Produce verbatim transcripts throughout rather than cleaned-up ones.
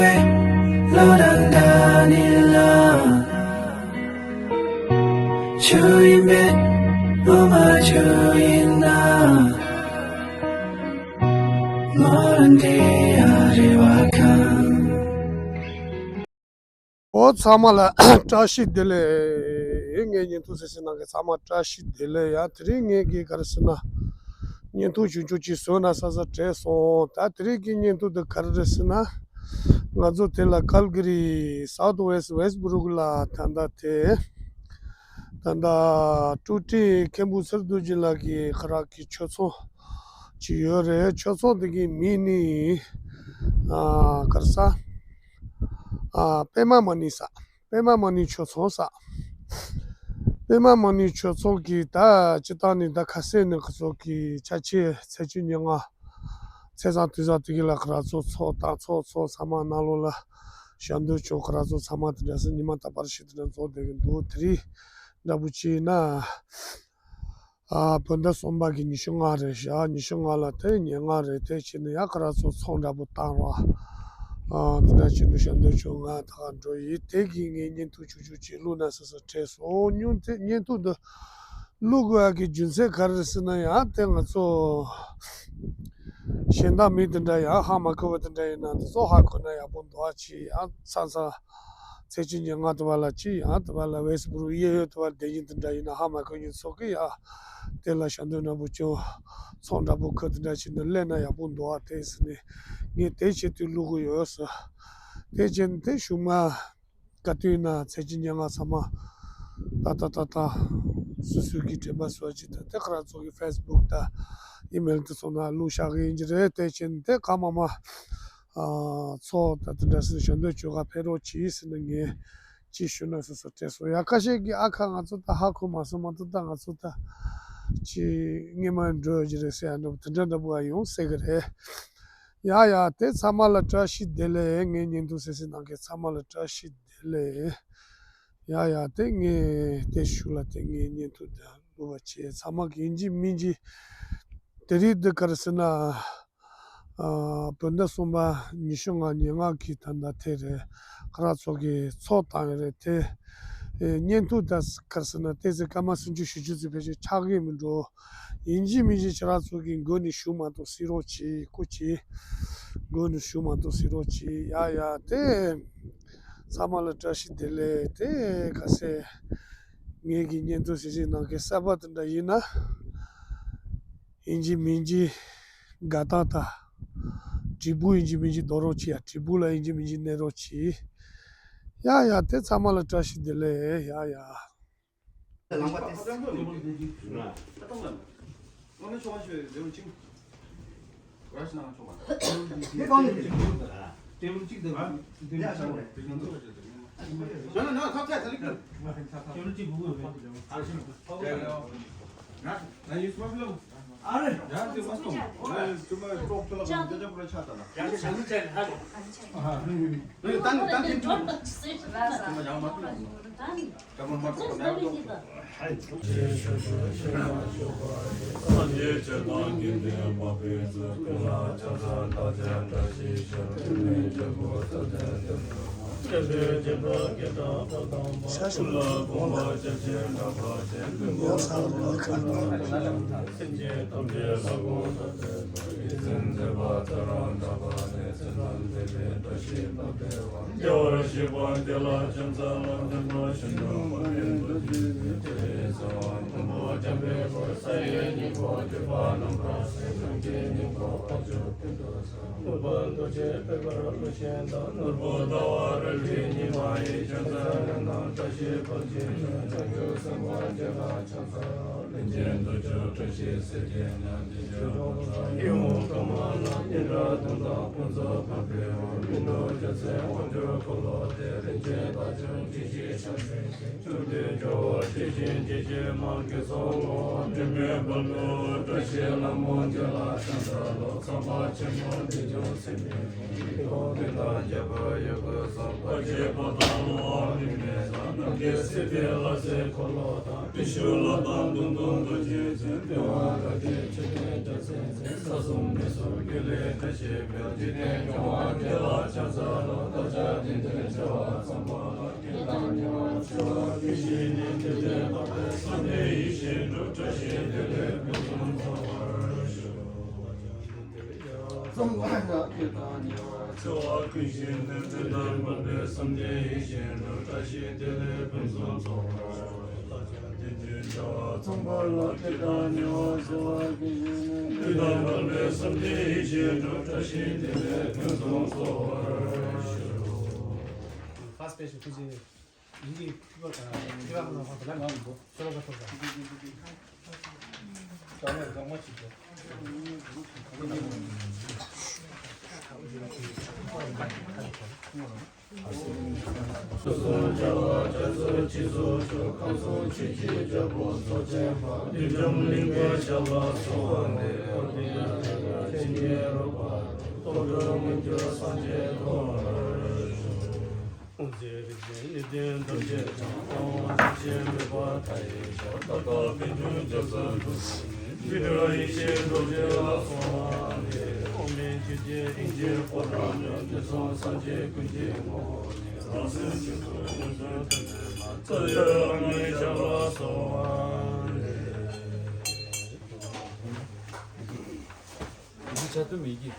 བློ་དང་འདྲ་ནི་ལ། ཆོས་ཡིན་པས་བློ་མ་ཆོས་ཡིན་ན། ནོར་འདི་ཡ་རེ་བ་ཁང་། ཨོ་ཚང་མ་ལ་བཀྲ་ཤིས་བདེ་ལེགས། ངའི་བརྙན་ཐུང་གཟིགས་གཟིགས་གནང་མཁན་ཚང་མ་བཀྲ་ཤིས་བདེ་ལེགས། ཡ་དེ་རིང་ངས་གི་ག་རེ་ཟེར་ན། བརྙན་ཐུང་ཆུང་ཆུང་ཅིག་བཟོས་ན་ས་ས་བྲེལ་སོང་། ད་དེ་རིང་གི་བརྙན་ཐུང་འདི་ག་རེ་རེད་ཟེར་ན། ང་ཚོ་དེ་ལ་ཀལ་ག་རི་སའུ་ཐི་ཝེ་སི་ཊི་ཝེ་སི་ཊི་སྦུ་རུག་ལ་ད་ལྟ་དེ། ད་ལྟ་ཀྲུའུ་ཀྲིང་མཁན་པོ་ཚུར་རྡོ་རྗེ་ལགས་ཀྱི་ཁ་རག་གི་ཆོས་ཚོགས་ཅིག་ཡོད་རེད། ཆོས་ཚོགས་དེ་གི་མིང་ནི་ཨ་ག་རེ་ཟ། ཨ་པད་མ་མ་ཎི་ས། པད་མ་མ་ཎི་ཆོས་ཚོགས་ས། པད་མ་མ་ཎི་ཆོས་ཚོགས་ཀྱི་ད་སྤྱི་བཏང་ནི་ད་ཁ་སེང་ནས་ཁ་ཚོགས་ཀྱི་ཆ་ཆེ་ཚེས་བཅུ་ཉེར་ལྔ། ཚེས་བཟང་དུས་བཟང་དེ་གི་ལ་ཁ་རག་ཚོགས་ཚོགས་དང་ཚོགས་ཚོགས་ཚང་མ་ནང་ལོགས་ལ་ཞབས་འདེགས་ཆོག་ཁ་རག་ཚོགས་ཚང་མ་དེ་འདྲ་སེ་ཉི་མ་ད་པར་ཞིག་དེ་འདྲ་ཚོགས་བསྡད་གི་འདུག་དེ་རིང་འདྲ་པོ་ཅིག་ཡིན་ན། ཨ་བོད་ཟླ་གསུམ་པ་གི་ཉི་ཤུ་ལྔ་རེད་ཤག་ཉི་ཤུ་ལྔ་ལ་དེ་ཉེར་ལྔ་རེད། དེ་བྱས་ནས་ཡ་ཁ་རག་ཚོགས་ཚོགས་འདྲ་པོ་བཏང་རོགས། ཨ་དེ་འདྲ་བྱས་ནས་ཞབས་འདེགས་ཆོག་ང་ད་ག་འགྲོ་ཡིན། དེ་གི་ངས་བརྙན་ཐུང་ཆུང་ཆུང་ཅིག་བླུགས་ན་ས་ས་བྲེལ་སོང་། ཉུང་དེ་བརྙན་ཐུང་འདི་བླུགས་དགོས་ཡ་གི་རྒྱུ་མཚན་ག་རེ་ཟེར་ན། ཡང་དེ་ང་ཚོ་གཞན་དག་མི་དེ་འདྲ་ཡང་ཧ་མ་གོ་བ་དེ་འདྲ་ཡིན་ན་དེ་ཚོ་ཧ་གོ་ན་ཡག་པོ་འདུག་ཨ། ཅི་ཡང་ཚ་ཚ་ཚེས་བཅུ་ཉེར་ལྔ་དུ་བ་ལ་ཅི་ཡང་དུ་བ་ལ་ཝེ་སི་པུ་རུག་གཡས་གཡོན་དུ་བ་ལ་བསྡད་ཡིན་དེ་འདྲ་ཡིན་ན་ཧ་མ་གོ་ཡིན་ཚོགས་ཀྱི་ཡ། དེ་ལ་ཞབས་འདེགས་འདྲ་པོ་ཅུང་ཚོགས་འདྲ་པོ་ཁ་དེ་འདྲ་བྱས་ནས་སླེབས་ན་ཡག་པོ་འདུག་ཨ། དེ་ཟེར་ནས་ངས་དེ་བྱེད་དུས་བླུག་གི་ཡོད་ཟེར། དེ་བྱས་ནས་དེ་གཞུག་མ། ག་དུས་ན་ཚེས་བཅུ་ཉེར་ལྔ་ཚང་མ་ཏག་ཏག་ཏག་ཏག་སོ་སོའི་གི་དྲན་པ་གསོ་བྱེད་དང་དེ་ཁ་རག་ཚོགས་ཀྱི་ཕེ་སི་བུག་དང་ཨི་མེལ་དེ་ཚོ་ན་བླུགས་བཞག་གི་ཡིན་གྱི་རེད། དེ་བྱས་ནས་དེ་ག་མ་མ་ཨ་ཚོགས་དང་དེ་འདྲ་སེ་ཞབས་འདེགས་ཆོག་ག་ཕེབས་རོགས་གྱིས་ཟེར་ནས་ངས་ཅི་ཞུ་ན་སོ་སོ་དྲན་སོང་། ཡ་ཁ་ཤས་ཀྱིས་ཨ་ཁ་ང་ཚོ་ད་ཧ་གོ་མ་སོང་མ་གཏོགས་ད་ང་ཚོ་ད་ཅི་སྔས་མ་འགྲོ་ཡོད་ཀྱི་རེད་ཟེར་ཡ་འདྲ་པོ་དེ་འདྲ་འདྲ་པོ་ཡང་ཡོང་སྲིད་གི་རེད། ཡ་ཡ་དེ་ཚང་མ་ལ་བཀྲ་ཤིས་བདེ་ལེགས། ངའི་བརྙན་ཐུང་གཟིགས་གཟིགས་གནང་མཁན་ཚང་མ་ལ་བཀྲ་ཤིས་བདེ་ལེགས། ཡ་ཡ་དེ་ངས་དེ་ཞུ་ལ་དེ་ངའི་བརྙན་ཐུང་དེ་བླུགས་པ་བྱས། ཚང་མ་གི་ཡིན་གཅིག་མིན་གཅིག་དེ་རིང་འདི་ག་རེ་ཟེར་ན། ཨ་བོད་ཟླ་གསུམ་པ་ཉི་ཤུ་ལྔ་ཉེར་ལྔ་གི་ད་ལྟ་དེ་རེད། ཁ་རག་ཚོགས་ཀྱི་ཚོགས་བཏང་ཡོད་རེད་དེ། ཨེ་བརྙན་ཐུང་ད་ག་རེ་ཟེར་ན་དེ་ཚེ་སྐར་མ་སུམ་ཅུ་བཞི་བཅུ་ཙམ་ཕལ་ཆེར་ཆགས་ཀྱི་མི་འགྲོ། ཡིན་གཅིག་མིན་གཅིག་ཁྱེད་རང་ཚོ་གི་མགོ་ནས་ཞུ་མ་གཏོགས་གཟིགས་རོགས་གྱིས། སྐུ་མཁྱེན། མགོ་ནས་ཞུ་མ་གཏོགས་གཟིགས་རོགས་གྱིས། ཡ་ཡ་དེ། ཚང་མ་ལ་བཀྲ་ཤིས་བདེ་ལེགས། དེ་ག་ཟེ། ངེད་ཀྱི་བརྙན་ཐུང་གཟིགས་གཟིགས་གནང་མཁན་གསར་པ་དེ་འདྲ་ཡིན་ན། ཡིན་གཅིག་མིན་གཅིག་དགའ་རྟགས་དང་། དྲིལ་བུ་ཡིན་གཅིག་མིན་གཅིག་རྡོ་རོགས་གྱིས་ཡ། དྲིལ་བུ་ལ་ཡིན་གཅིག་མིན་གཅིག་གནོན་རོགས་གྱིས། ཡ་ཡ་དེ་ཚང་མ་ལ་བཀྲ་ཤིས་བདེ་ལེགས། ཡ་ཡ། ལངས་པ་དེ། ལྷ་སྲིན་སྡེ་བརྒྱད་ལ་སྲས་འཁོར་ལོ་དང་། པི་ཤུ་ལ་དང་མདུང་ཐུང་རྡོ་རྗེ་ཅན། པི་ཝང་ལ་སྟེ་མཆོད་རྟེན་རྒྱ་མཚན་ཅན། ས་གསུམ་མི་ཟུར་གྱི་ལས་བཀྲ་ཤིས་འཕེལ། འཇིག་རྟེན་མྱོང་བ་བརྒྱད་ལ་ཕྱག་འཚལ་ལོ། བདག་ཅག་དེང་འདིར་བྱ་བ་ཚངས་པ་ལ། སྐྱེ་དང་ཉེ་བར་འཚེ་བ་ཀུན་ཞི་ནས། དུས་མཐའི་བར་དུ་སངས་རྒྱས་ཡེ་ཤེས་འགྲུབ། བཀྲ་ཤིས་བདེ་ལེགས་ཕུན་སུམ་ཚོགས་པར་ཤོག། ཚངས་པ་ལ་སྐྱེ་དང་ཉེ་བར་འཚེ་བ་ཀུན་ཞི་ནས། དུས་དང་བར་དུ་སངས་རྒྱས་ཡེ་ཤེས་འགྲུབ། བཀྲ་ཤིས་བདེ་ལེགས་ཕུན་སུམ་ཚོགས་པར་ཤོག། ཚངས་པ་ལ་སྐྱེ་དང་ཉེ་བར་འཚེ་བ་ཀུན་ཞི་ནས། དུས་དང་བར་དུ་སངས་རྒྱས་ཡེ་ཤེས་འགྲུབ། བཀྲ་ཤིས་བདེ་ལེགས་ཕུན་སུམ་ཚོགས་པར་ཤོག། First page ཁུ་ཅི། ཡིན་གྱི་ཁྱི་པ་དང་ཁྱི་པ་ཁ་ནང་ཁ་ལ་ཁྱི་པ་ཁ་ཐོབ་དང་། ཀྱང་ལ་རྫོང་མ་ཆིག་ཏུ། སོ་སོར་བྱ་བ་བྱ་ཚུལ་ཅི་སོགས་ཆོས་ཁམས་གསུམ་ཆོས་ཀྱི་རྒྱལ་པོ་ཚོགས་ཆེན་པ། བདུད་འཇོམས་གླིང་པའི་ཞབས་ལ་གསོལ་བ་འདེབས། ཨོ་ཏི་ཡ་ཏི་ཡ་བྱིན་གྱིས་རློབ་པ། རྟོག་འགྲོ་མངོན་གྱུར་སངས་རྒྱས་ཐོབ་པར་ཤོག། དབང་ཆེན་རིག་འཛིན་ནི་ལྡན་ཐམས་ཅད་ཀྱང་། གསང་བ་རིན་ཆེན་མེ་འབར་མཐའ་ཡས་ཞབས། ཏདྱ་ཐཱ་པད་སྤུངས་རྒྱ་མཚོའི་གདུང་བརྒྱུད་ནས། སྤྲོས་བྲལ་ཡེ་ཤེས་རྡོ་རྗེ་ལ་གསོལ་བ་འདེབས། འོག་མིན་ཆོས་ཀྱི་དབྱིངས་ཀྱི་ཕོ་བྲང་དུ། དུས་གསུམ་སངས་རྒྱས་ཀུན་གྱི་ངོ་བོ་ཉིད། རང་སེམས་ཆོས་སྐུ་མངོན་དུ་སྟོན་པས་ན། རྩ་བའི་བླ་མའི་ཞབས་ལ་གསོལ་བ་འདེབས། འདི་ཆ་དུ་མི་གི།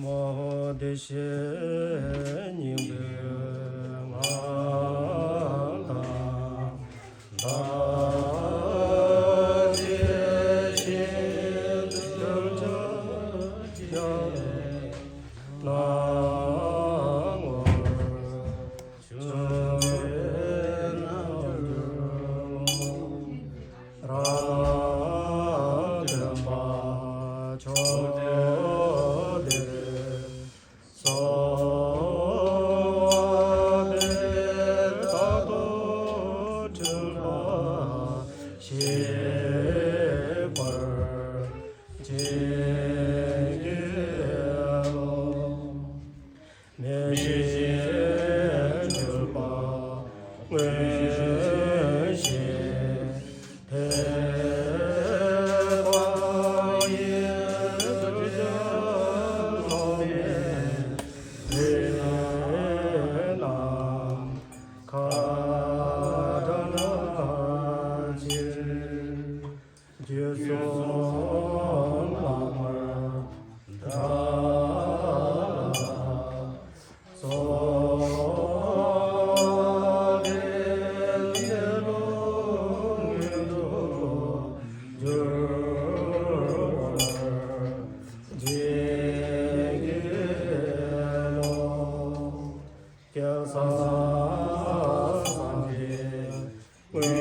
མོ་བདེ་གཤེགས་སྙིང་པོའི་ངང་དང་། བདག་བདེ་གཤེགས་ཐུགས་ཀྱང་སྣང་ངོར། བྱོན་པའི་རྣལ་འབྱོར་རང་སྣང་སྟོན་པ་མཆོག་དེར་སོགས་པས་རྟག་ཏུ་འཁྲུལ་པ་ཞིག་བར་བྱིན་གྱིས་རློབས། མི་ཤེས་འཁྲུལ་པ་མངོན་ཞེན་ཐེག་པ་ཡི་ཐུགས་རྗེ་སློབ་མའི་རིགས་རྣམས་ཁ་དྲག་ཕྱིར། རྒྱུད་གསུམ་བླ་མར་གྲགས་ལ་སོགས་པའི་གནས་ལུགས་མངོན་དུ་གྱུར་པར་བྱིན་གྱིས་རློབས། སྐལ་བཟང་སངས་རྒྱས་མངོན་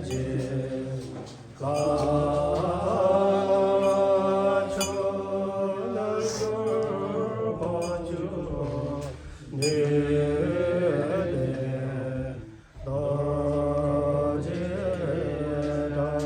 བརྗོད་ལ། ཕྱོགས་རྣམས་འཁོར་བ་འཇོམས་ནུས་ལྡན་རྡོ་རྗེ་འདྲ།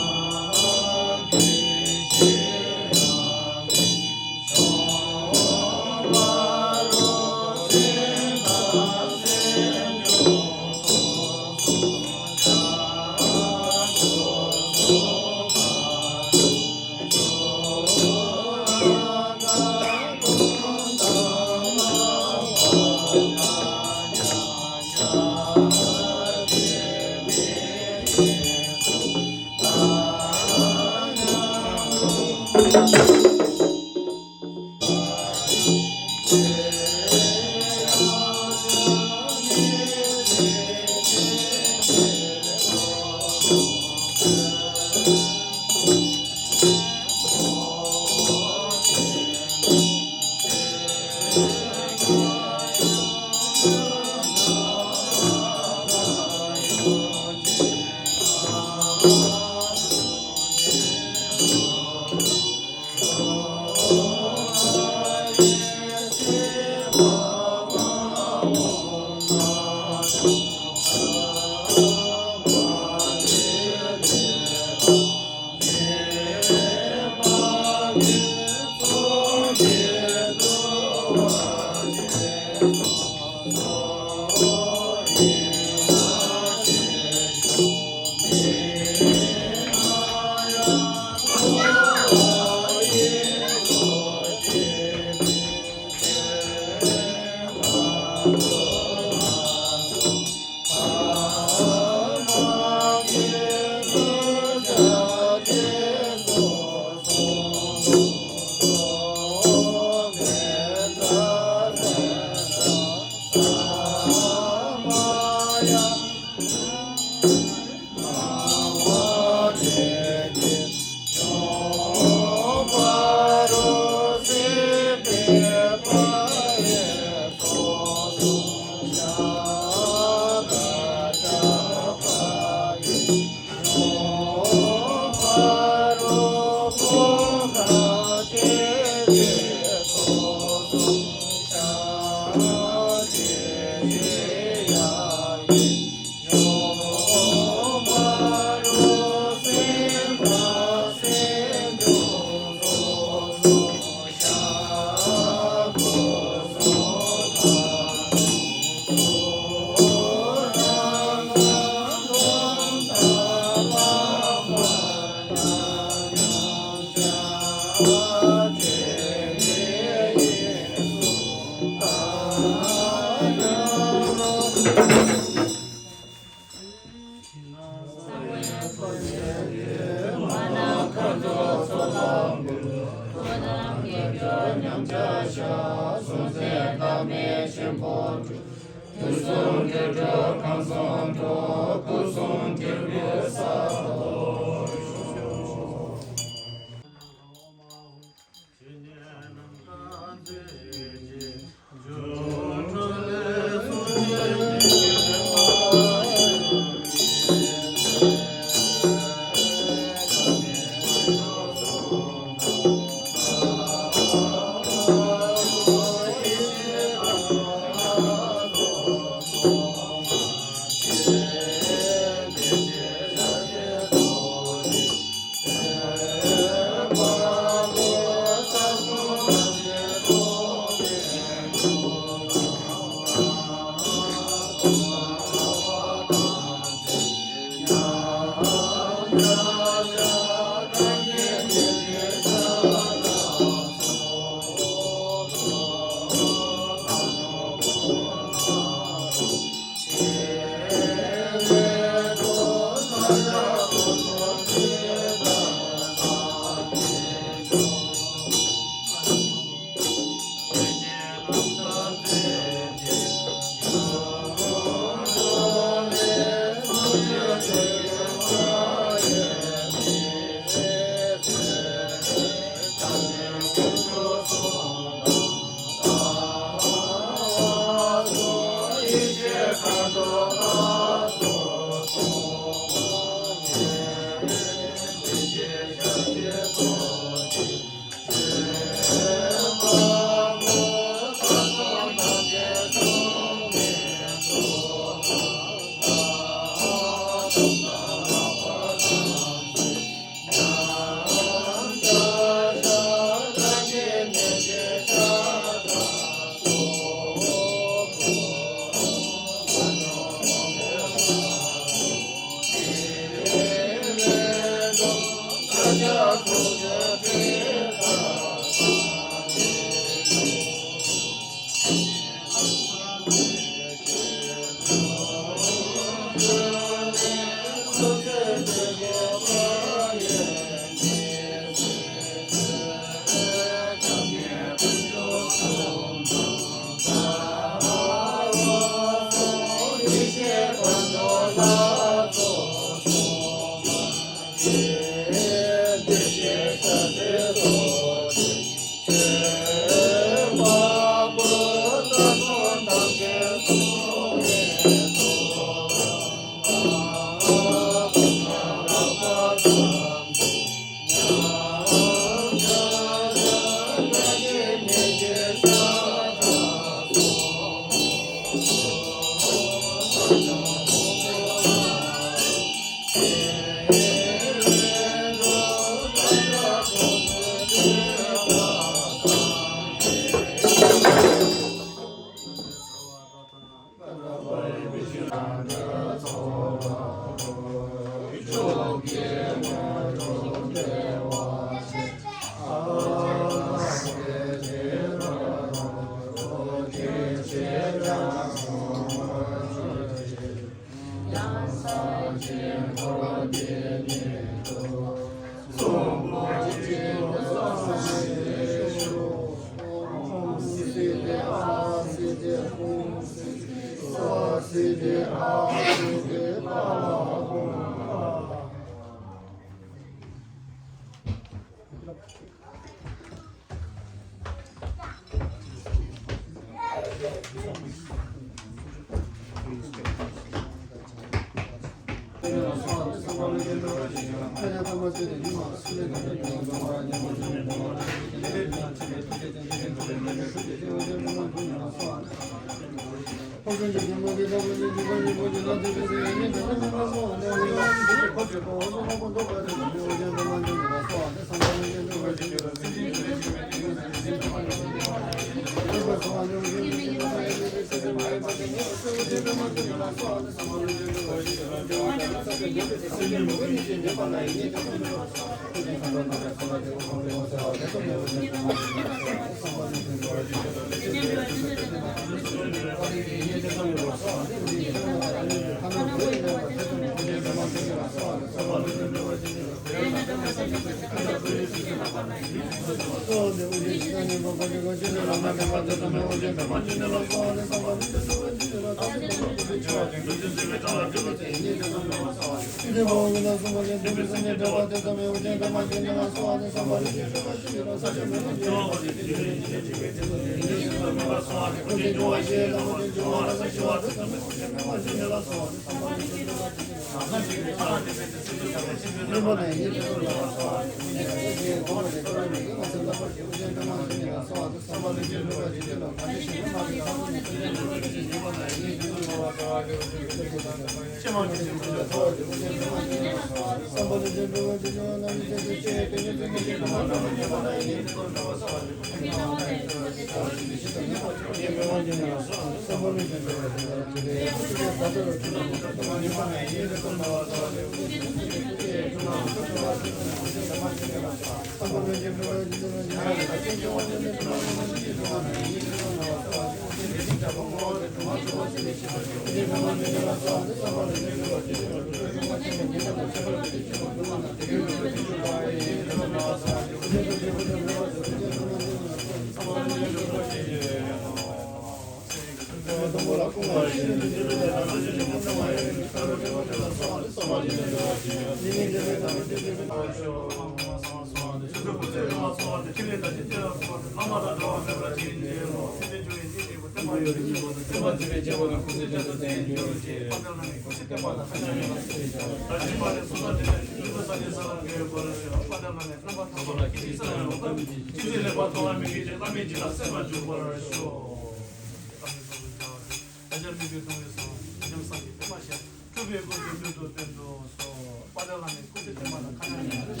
སྤྲུལ་པའི་སྐུ་ཚེ་སྟོད་དུ་བརྟན་ཏོ་སོ། དཔལ་ལྡན་བླ་མའི་སྐུ་ཚེ་བརྟན་པ་དང་མཁའ་མཉམ་ཡིན། ད་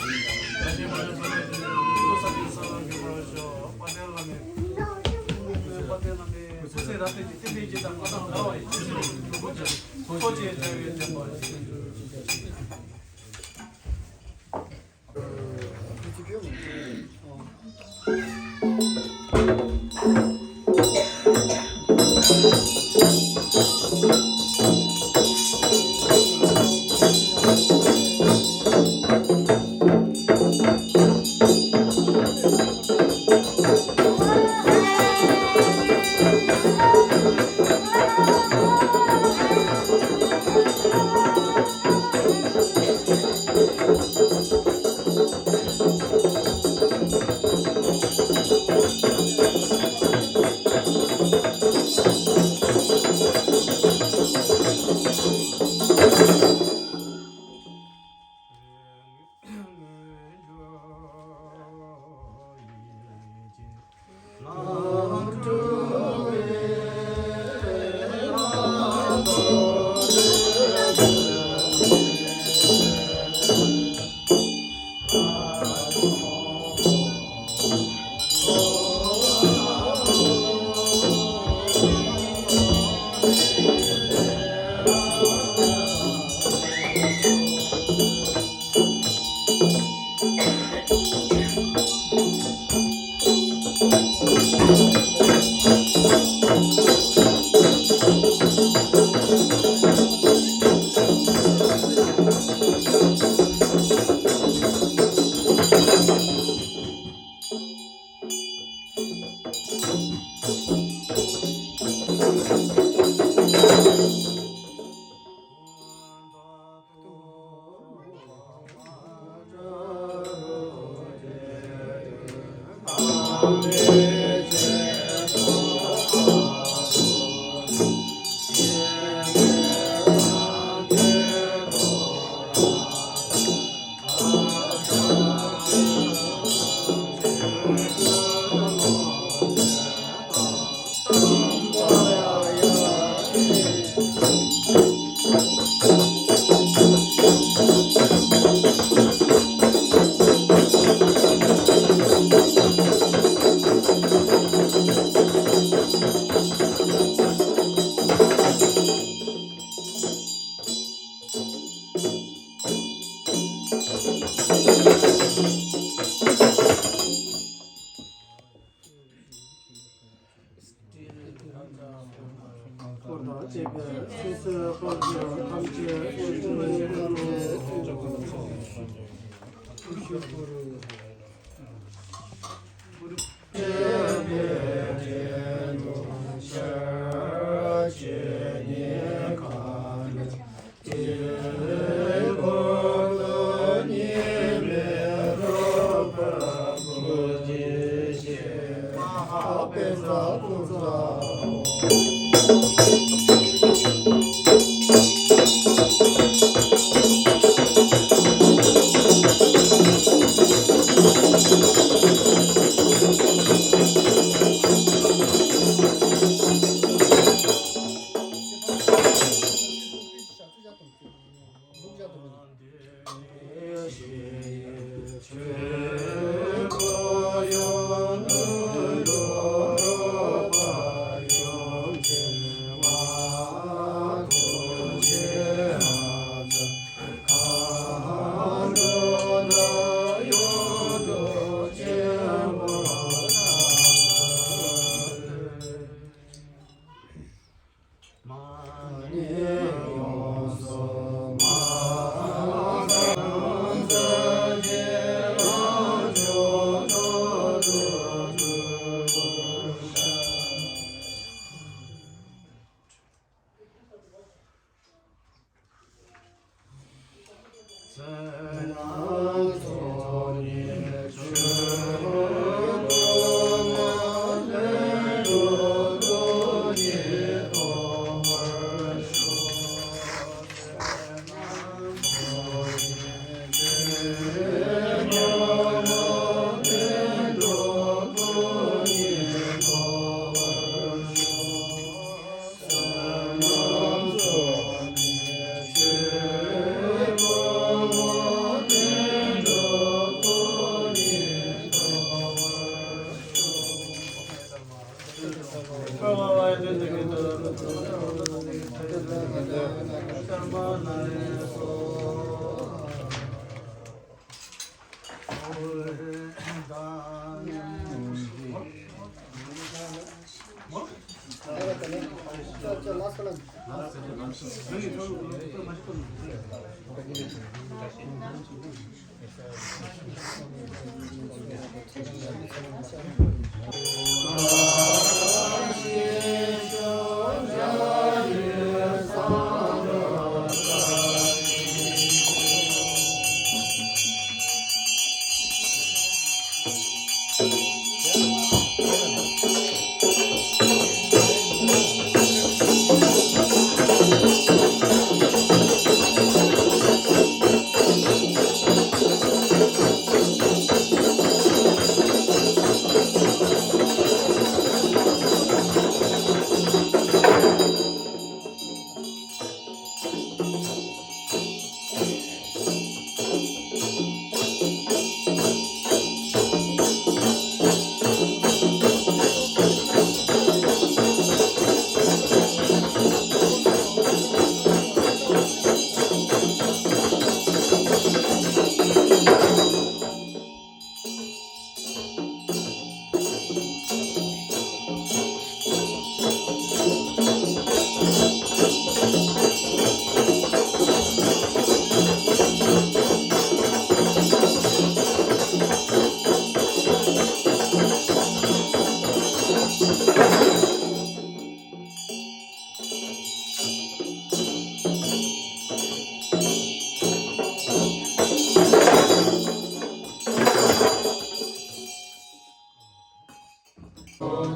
ཅི་མ་ཡིན་ཚོགས་ལྡན་ཏེ་ནི་ཀུན་ཏུ་ས་ཆེན་ས་ལ་འགོད་པར་ཤོག་དཔལ་ལྡན་བླ་མའི་དཔལ་ལྡན་བླ་མའི་སྐུ་ཚེ་རབ་བརྟན་ཅིང་བསྟན་པའི་རྒྱས་དང་མངའ་ཐང་རག་པ་ཡི་ཕྱིར་ཕྱིར་ཐུགས་རྗེ་ཐོག་ཅེས་བྱ་བའི་བདེན་པ་ཞིག་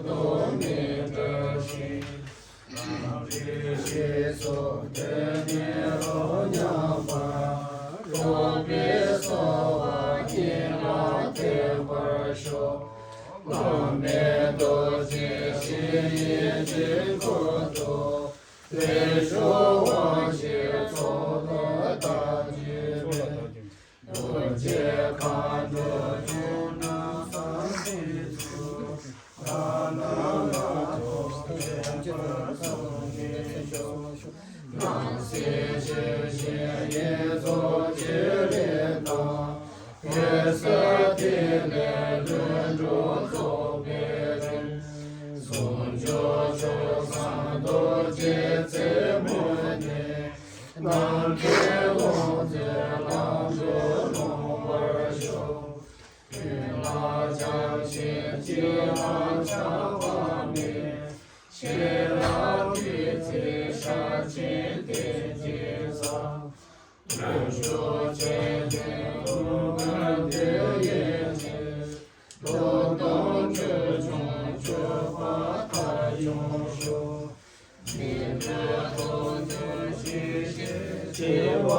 ཐོགས་མེད་བཀྲ་ཤིས། རང་རིག་ཞེས་སོགས་དོན་ནི་རོ་མཉམ་པར། རྟོག་པའི་སོལ་བ་གཉིས་ལ་ཐེབས་པར་ཤོག། བླ་མེད་རྡོ་རྗེ་ཞི་བའི་དཀྱིལ་འཁོར་དུ། ལེགས་བཞུགས་དབང་ཞེས་ཚོགས་རྟགས་བརྗོད་པས། རྡོ་རྗེ་མཁའ་འགྲོ་འབྱུང་གནས་སངས་རྒྱས་ཚོགས། ལྷ་རྣམས་ལ་ཐོགས་མེད་པར་གསུང་གི་ཤོག། སྣང་སྲིད་ཆོས་ཅན་ཡེ་རྫོགས་ཆོས་རིན་ཐང་། འོད་གསལ་ཐིག་ལེ་ལྷུན་གྲུབ་རྫོགས་པའི་རིམ། ཟུང་འཇུག་མཆོག་གསུམ་རྡོ་རྗེ་རྩེ་མོ་ནས། ནམ་མཁའི་ལོངས་སྤྱོད་ལམ་དུ་ལྷུང་བར་ཤོག། ཀུན་ལ་བྱམས་ཤིང་སྤྱི་བོར་ཆགས་པ་མེད། ཤེས་རབ་ཀྱི་ཚིག་ཤར་ཕྱིན་དེ་ཉིད་གསལ། ལྷུན་གྲུབ་ཆོས་ཀུན་ལྷུན་གྱིས་ཡེ་ཤེས། ལྷོ་དང་ཁྲོ་ཆུང་སྤྱོད་པ་མཐར་འཁྱོངས་ཤོག། མི་འདོད་དོན་མཐུན་ཞི་བྱེད་བརྩེ་བ་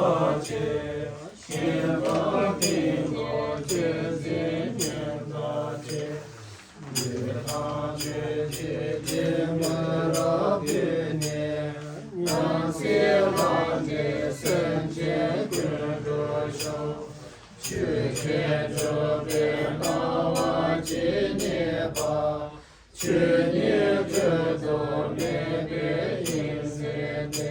ཆེ། ཞེན་དང་གཏི་མགོ་ཆོས་འཛིན་ཉོན་དང་བཅས། ལུས་དང་ཆོས་ཀྱི་སྡེ་སྣོད་རབ་བསྡུས་ནས། ཡང་སྲིད་ལྷ་འདྲེ་སེམས་ཅན་ཀུན་སྒྲོལ་ཤོག། ཆོས་ཀྱི་སྒྲུབ་པའི་ལྟ་བ་ཇི་སྙེད་པ། ཆོས་ཉིད་གྲོལ་དུ་མེད་པའི་དབྱིངས་ཟེར་ཏེ།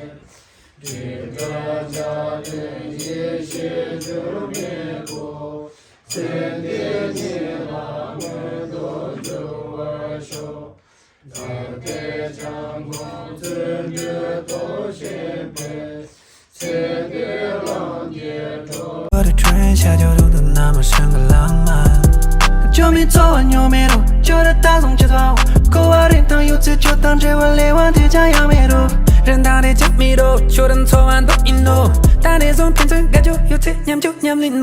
སྒྲིབ་པ་བྱ་དུར་ཡེ་ཤེས་འགྱུར་མེད་སྐུ། ཚེ་འདི་ཉིད་ལ་མངོན་དུ་འགྱུར་བར་ཤོག། ད་ལྟའི་འཆར་སྒོ་བརྩོན་འགྲུས་རྟོགས་བཞིན་པས། ཚེ་འདིར་ལམ་གྱི་གྲོགས། 我的春夏秋冬都那么深刻浪漫。救命昨晚有没有？旧的大宋节操。过往人当有次就当这晚连环天降也没有。人当得讲没有，秋冬昨晚都一怒。但那种平常感觉有次念旧念里怒。